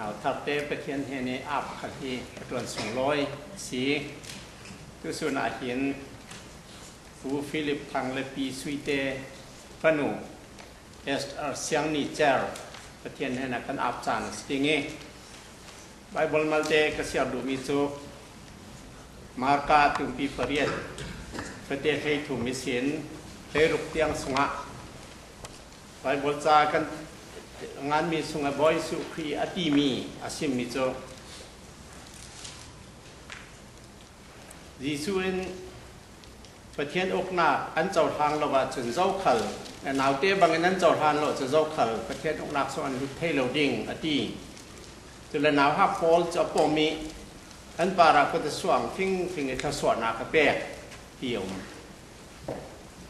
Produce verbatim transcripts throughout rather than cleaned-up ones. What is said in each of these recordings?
Nautharte Pathian hnen i ap khat hi a tuan sunglawi si. Tusun ah hin Pu Philip Thang le Pi Suite fanu Esther Siangni Cher Pathian hnen a kan ap caan a si ding i, Bible malte ka siar duhmi cu Marka tumpi pariat, fate hleithum ihsin hleiruk tiang sungah Bible ca kan nganmi sungah Bawi Jesuh Khrih a timi a simmi cu, Jesuh in Pathian uknak an cohlang lo ahcun zokhal, naute bangin an cohlang lo cu zokhal Pathian uknak sung an lut thei lo ding a ti. Cule nauhak pawl cu a pom i an parah kut a suang fingfing i thluasuahnak a pek ti a um.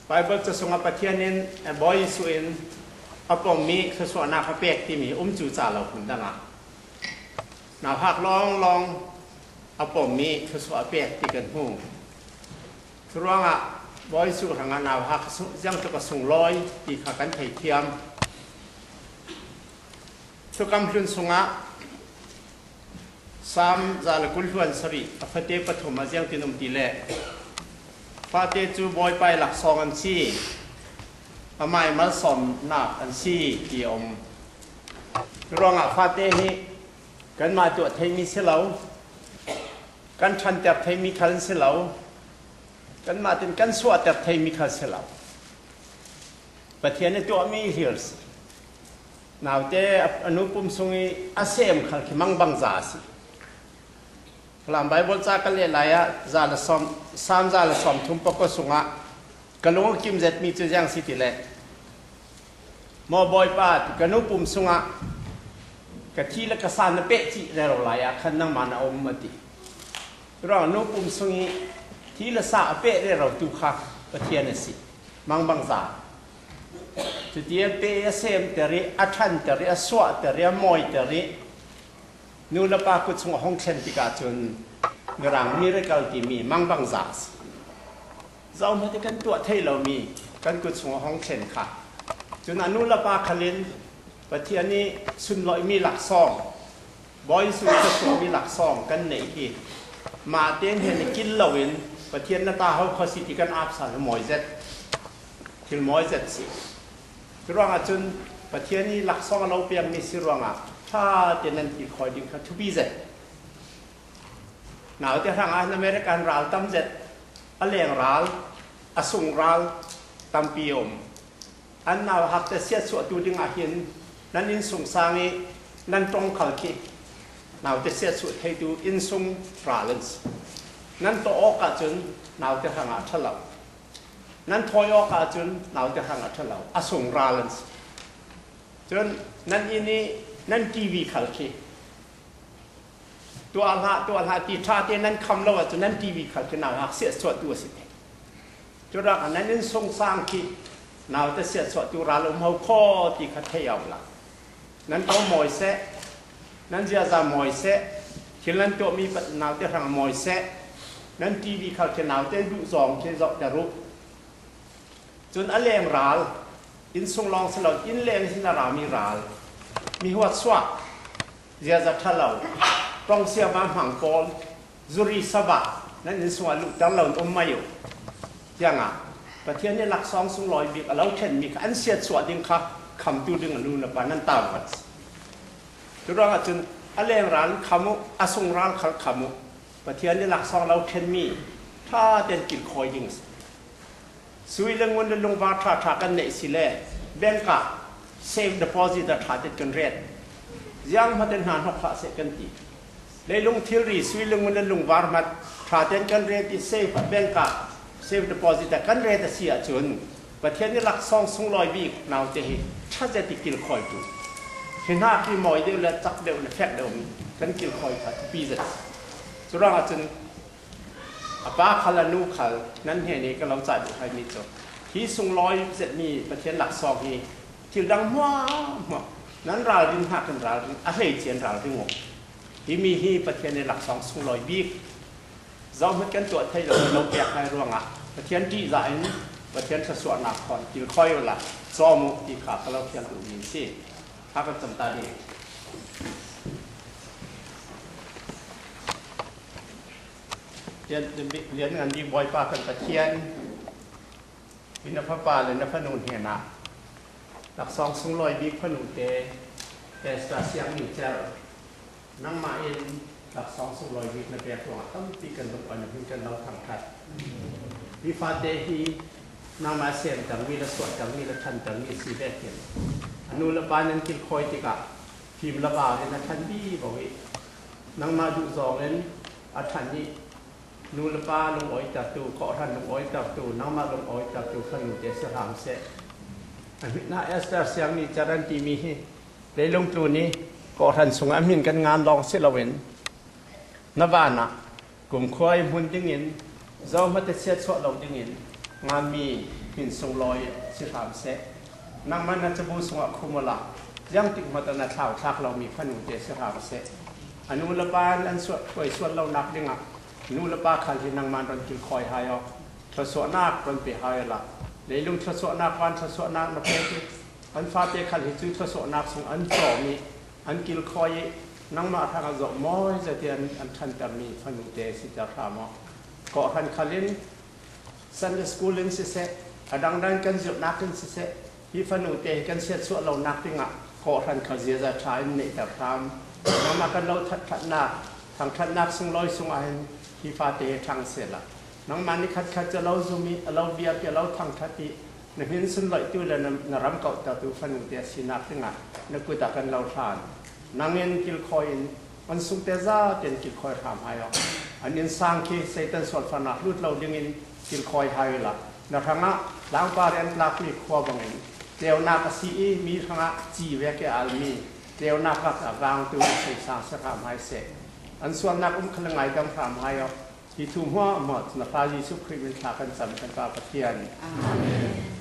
Bible ca sungah Pathian in, eh, Bawi Jesuh in a pommi thluasuahnak a pek timi um cu ca lo hmun dangah nauhak lawnglawng a pommi thluasuah a pek ti kan hmu. Curuangah Bawi Jesuh hrangah nauhak a sung, ziangtluk a sunglawi ti kha kan theithiam. Thukam hlun sungah Saam za le kul hluan sarih a fate pathum ah ziangtin um ti le, fate cu Bawipa i laksawng an si, amah i malsawmnak an si ti a um. Curuangah fate hi kanmah tuah theimi si lo, kan ṭhanter theimi khal an si lo, kanmah tin kan suahter theimi khal si lo. Pathian i tuahmi hril si. Naute a, a nu pum sung i a sem khal khi mangbangza a si. Falam Bible ca kan leh lai ah za le sawm, Saam za le sawm thum pakua sungah ka lung a kim zetmi cu ziang si ti le, maw Bawipa, ka nu pum sungah ka thi le ka sa na peh cih rero lai ah khan nangmah na um a ti. Curuang nu pum sung i thi le sa a peh rero tu kha Pathian a si. Mangbangza. Cuti a peh i a semter i, a ṭhanter i, a suahter i, a mawiter i, nu le pa kut chung a hong thlen tikah cun Mirang miracle timi mangbangza a si. Zohhmanh i kan tuah thei lomi kan kut chung a hong thlen kha. Cun a nu le pa khal in Pathian i sunlawihmi laksawng, Bawi Jesuh thluasuahmi laksawng kan neih hi. Mah te hnen i kil loin Pathian na ta ho kho si ti kan ap sal hi mawi zet. Thil mawi zet si. Curuangah cun Pathian i laksawng a lo piangmi si ruangah ṭha tein nan kilkhawi ding kha thupi zet. Naute hrangah hin America an ral tam zet, a leng ral, a sung ral tampi a um. An nauhak te siatsuahtu dingah hin nan innsungsang i nan ṭong khal khi naute siatsuah theitu innsung ral an si. Nan tawh awk ahcun naute hrangah a ṭha lo. Nan thawi awk ahcun naute hrangah a ṭha lo. A sung ral an si. Cun nan inn i nan T V khal khi tuah hlah, tuah hlah ti ṭha te nan kham lo ahcun nan T V khal khi nauhak siatsuahtu a si te. Curuangah nan innsungsang khi naute siatsuahtu ral um ho kho ti kha thei awk la. Nan ṭong mawi seh, nan ziaza mawi seh, thil nan tuahmi pa-, naute hrang mawi seh, nan T V khal khi naute duh zawng khi zohter uh. Cun a leng ral, innsung lawng si lo, inn leng hin a rami ral, mi huatsuah, ziaza ṭha lo, ṭong siama hmang pawl, zuri saba, nan innsung ah luhter lo in um mai uh. Tiangah Pathian i laksawng sunglawi bik a lo ṭhenmi kha an siatsuah ding kha khamtu ding a nu le pa nan tau vat. Curuangah cun a leng ral kham uh, a sung ral khal kham uh. Pathian i laksawng lo ṭhenmi ṭha tein kilkhawi ding a si. Sui le ngun le lungvar ṭha ṭha kan neih si le bank ah safe deposit ah ṭha tein kan ret. Zianghman in hna hnok hlah seh kan ti. Leilung thilri sui le ngun le lungvar hmat ṭha tein kan ret i safe ah bank ah safe deposit ah kan ret a si ahcun Pathian i laksawng sunglawi bik naute hi ṭha zet i kilkhawitu. Hi hna khi mawi deuh le cak deuh le fek deuh in kan kilkhawi kha thupi zet. Curuangah cun a pa khal, a nu khal, nan hnen i ka lo cah duh haimi cu hi sunglawi zetmi Pathian laksawng hi thil dang hmuahhmuah nan ralrin hna kan ralrin a hleice an ralring uh. Hi mi hi Pathian i laksawng sunglawi bik zohhmanh kan tuah thei lo, lo pek hai ruangah Pathian ṭihzah in Pathian thluasuahnak khawn kilkhawi uhla cawm uh ti kha ka lo fiang duhmi an si. Kha kan cam ta dih. Lian ngan ding Bawipa kan Pathian, i na fapa le na fanu hnenah laksawng sunglawi bik fanute Esther Siang Ni Cer, nangmah in laksawng sunglawi bik na pek ruangah tampi kan lungput, na hmin kan lo thangṭhat. Hi fate hi nangmah semtermi le suahtermi le ṭhantermi si vekin a nu le pa in an kilkhawi tikah fim le val in a ṭhan vivo i nangmah duh zawngin a ṭhan i nu le pa lungawitertu, kawhhran lungawitertu, nangmah lungawitertu fanute si hram seh. A hminah Esther Siang Ni Cer an timi hi leilung tlun i kawhhran sungah a hmin kan ngan lawng si loin na vanah kumkhua i hmun dingin, zohmanh a siatsuah lo dingin nganmi hmin sunglawi si hram seh. Nangmah na cabu sungah khum uhla, ziangtik hmanh ah na thlauthlak lomi fanute si hram seh. A nu le pa in an suat, kuai suat lonak dingah nu le pa khal hi nangmah in ron kilkhawi hai aw. Thluasuahnak ron pe hai uhla, leilung thluasuahnak, van thluasuahnak na pek i an fate khal hi cu thluasuahnak sung an cawm i an kilkhawi i nangmah hrangah zawh mawi zet i an, an ṭhantermi fanute si ter hram aw. Kawhhran khal in Sunday school in siseh, a dangdang kan zirhnak in siseh, hi fanute hi kan siatsuah lonak dingah kawhhran khal ziaza ṭha in neihter hram. Nangmah kan lo ṭhatṭhatnak, thangṭhatnak sunglawi sungah hin hi fate hi ṭhang sehla, nangmah nih khatkhat cu a lo zum i a lo biak i a lo thangṭhat i na hmin sunloihtu le na, na ram kauhtertu fanute a sinak dingah na kut ah kan lo hlan. Nang in kilkhawi in an sungte zaten kilkhawi hram hai aw. An innsang khi Satan sualfahnak hlut lo dingin kilkhawi hai uhla, na hrangah tlangpar i an tlakmi khua bangin tleunak a si i mi hrangah ci vek i almi tleunak lakah vangtu in seisang si hram hai seh. An sualnak um khal a ngaidam hram hai aw. Hi thu hmuahhmuah cu na Fa Jesuh Khrih min thla kan cam kan Pa Pathian. Amen.